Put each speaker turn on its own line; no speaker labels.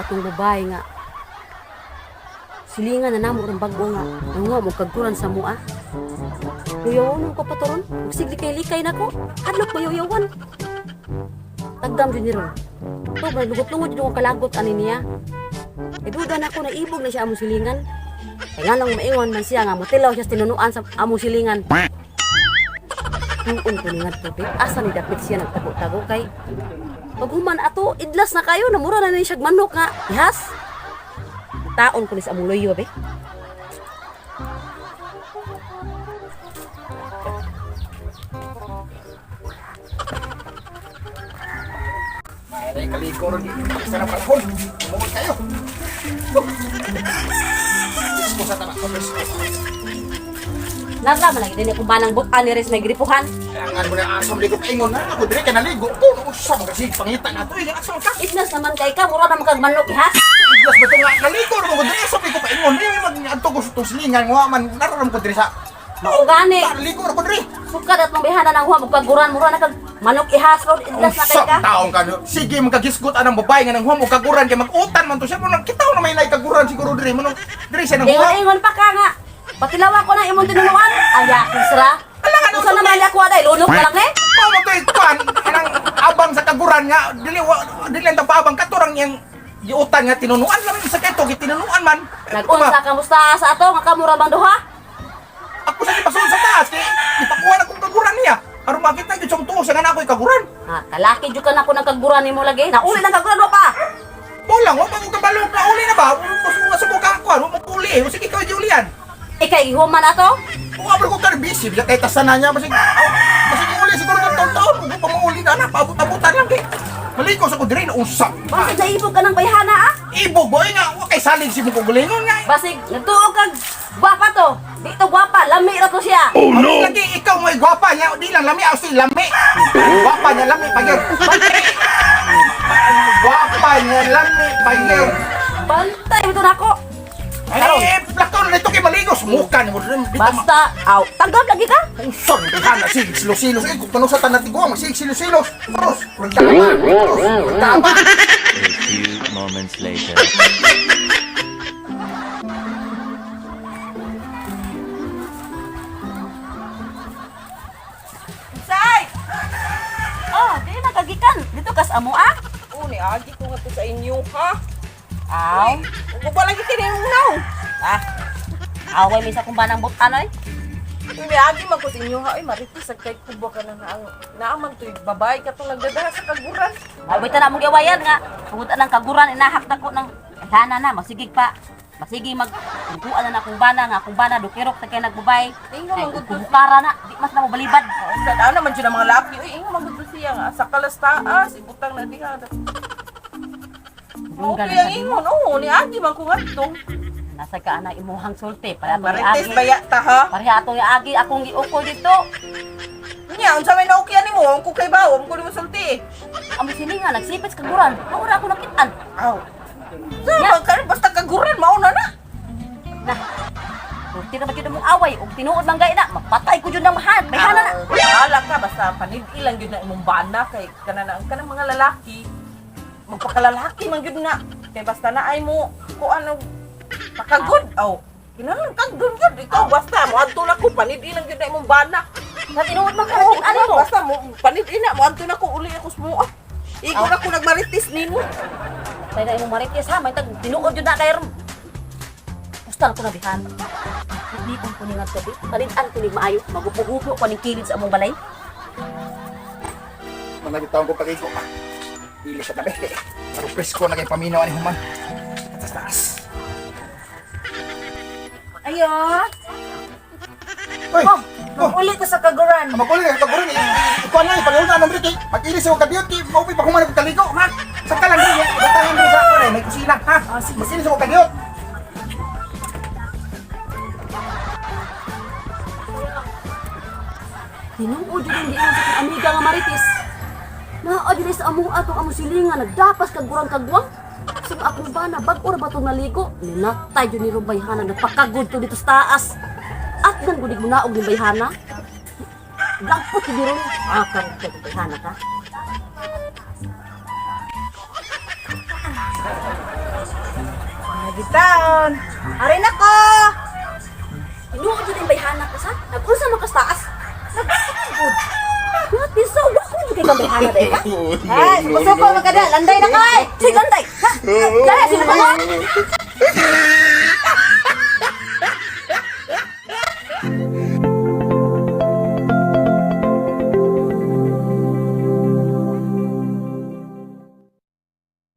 Atong babae nga silingan na namo ron bag-o nga nanguha mo kagkuran sa mua. Luyawan ko pa to ron. Magsiglikay-likay na ko. Hadlok mayaw-yawan. Tagam jud ni ron. To, lugot-lungot jud akong kalagot ani niya. E duda na ako na ibog na siya among silingan. Kaya nga nang maiwan man siya nga motilaw siya sa tinunuan sa among silingan. Tuon ko ni ngadto te. Asa ni dapit siya nagtago-tago kay pag human ato idlas na kayo namura na ni siya manok nga ihas. Taon ko ni sa among loyo be.
May kaligo ron. Basta na panahon. Umukot kayo. Presko sa tama. Presko.
Naglaman lagi din akong banang butan ni Res may gripuhan.
Kailangan mo na asam ligo kaingon na. Ako dire ka naligo. Puno usam kasi pangita na to. Eh, asam ka.
Idlas naman kay ka mura na makag manok ihas.
Iglas ba ito nga? Naligo ron ko dire. Asam ligo paingon. May mag-adto ko sa itong silingan. Nga man. Naroon ko dire sa...
Mao gani.
Naligo ron ko dire.
Sukad at mabihana nang huwa magkaguran mura na kag manok ihas ron idlas na kay
Usam
ka.
taong ka. Sige, magkagisgot anang babae nga nang huwam o kaguran kay mag-utan man to siya. Munang kita na may naay kaguran siguro dire. Munang dire siya nang huwam.
Ingon-ingon pa ka nga. Patilawa ko na imong tinunuan. Ay, sra.
Alangan,
Usa naman ako aday lunok ka lang eh.
Mao mo to ikuan anang abang sa kaguran nga dili dili lang paabang katurang yang giutan nga tinunuan lang sa keto gitinunuan man.
Nag-unsa kamusta sa ato nga kamura bang duha?
Ako sa gipasulod sa taas kay ipakuha na kong kaguran niya. Aron makita gyud sa tuo sa nga na ako'y kaguran.
Ha, kalaki jud ka na ko ng kaguran nimo lagi. Nauli lang kaguran mo pa.
Bolang wa pa ko kabalo na uli na ba? Wa sa ko kakuan, wa mo uli eh. Sige ikaw Julian.
Ikay gihuman ato.
Wa ba ko kar busy biya kay tasan na niya basig basig uli siguro tong taon taon ko pa mauli na na paabot-abutan lang kay. Maliko sa ko dire na unsa.
Basig naibog ka ng bayhana ah.
Ibog boy nga wa kay salig si mo kugulingon nga.
Basig nagtuo kag gwapa to. Di to gwapa, lami ra to siya.
Oh no! Lagi ikaw mo gwapa niya, di lang lami, ako lami. Gwapa niya lami pagyo. Gwapa niya lami pagyo.
Bantay mo to nako.
Ay, plakaw na nito kay maligo, sumukan mo rin.
Basta, aw, tanggap lagi ka.
Usang ka na sig silo-silos. Eh, kung tanong sa tanan tiguang, sig silo-silos. Terus, regama, terus, regama.
A few moments later.
Say! Oh, di na kagikan. Dito kas amo ah.
Oh, ni agi ko nga to sa inyo ha.
Aw.
Ug ba lagi tiniunaw?
Ah. Away mi sa kumbanang butan oy.
Uy, ni agi man ko sa inyo ha. Ay, marites sa kay kubo ka na naang naaman to'y babae ka tong nagdadaha sa kaguran.
Away ta na mong giawayan nga. Tungod anang kaguran inahak na ko ng hana na masigig pa. Masigi mag kuan na akong bana nga akong bana dukirok ta kay nagbabay.
Ingon man gud to.
Kubukara na, di mas na mo balibad.
Oo, sa daan naman dyan ang mga laki. Uy, ingon man gud to siya nga. Sa kalas taas, ibutang na diha. Mao
Dunggan
to
na
yung
sa
ingon. Oo, ni agi man ko nga to.
Nasa ka na imuhang sulti para ato ni
Marites
Agi.
baya ta ha.
Pareha ato ni Agi akong giukoy dito.
Nya, unsa may naukyan nimo? Ang ko kay bawo, ang ko nimo sulti.
Amo sini nga nagsipit sa kaguran. Maura ako nakitaan.
Aw. Sa man basta kaguran mao na na.
Na. Sulti na ba jud mong away ug tinuod man gay na mapatay ko jud ng mahan. Bayhana na.
Bahala ka basta panid-i lang gyud na imong bana kay kana na kanang mga lalaki magpakalalaki man gyud na kay basta na ay mo ko ano pakagod aw kinahanglan kag dun gyud ikaw basta mo adto na ko panid-i lang gyud na imong bana.
Sa tinuod man ka
Oo,
ano mo?
basta mo panid-i na mo adto na ko uli ako sa mua. Igo na ko nagmarites nimo.
Tay na imong marites ha, may tag tinuod jud na kay ron. Ustal ko na bihan. Hindi ko ni ngadto bi. Panid-an ko ni maayo, magupo-gupo ko ning kilid sa among balay.
Managit taong ko paligo. Dili sa tabi. Pero presko na kay paminaw ani human. Taas taas.
Ayo,
Oy,
oh,
oh.
uli ko sa kaguran.
Maguli ka kaguran eh. Ikuan lang pag na diri kay pag-ilis ko kadiyot kay maupi pa human ako kaligo ha. Sa kalang diri butangan diri sa kuan eh, may kusina ha.
Ah, sige,
Mag-ilis ako kadiyot.
Tinuod jud ang giingon sa akong amiga nga marites. Naa jud sa among atong among silingan nagdapas kag gurang kagwang. Sa akong bana bag-o ra ba tong naligo? Ninatay jud ni Rubayhana nagpakagod to dito sa taas. At nang gudig mo naog ni bayhana. Gangpot jud ron. Ah, karon kay bayhana ka.
Gitaon. Ari na ko.
Tinuod jud ang bayhana ko sa. Nag-unsa man kas taas. Nagpakagod. What is so wa ko jud kay kang bayhana dai ka?
Ay, suko-suko man kada, landay na kay.
Sige landay. Ha? Dahil sino ka?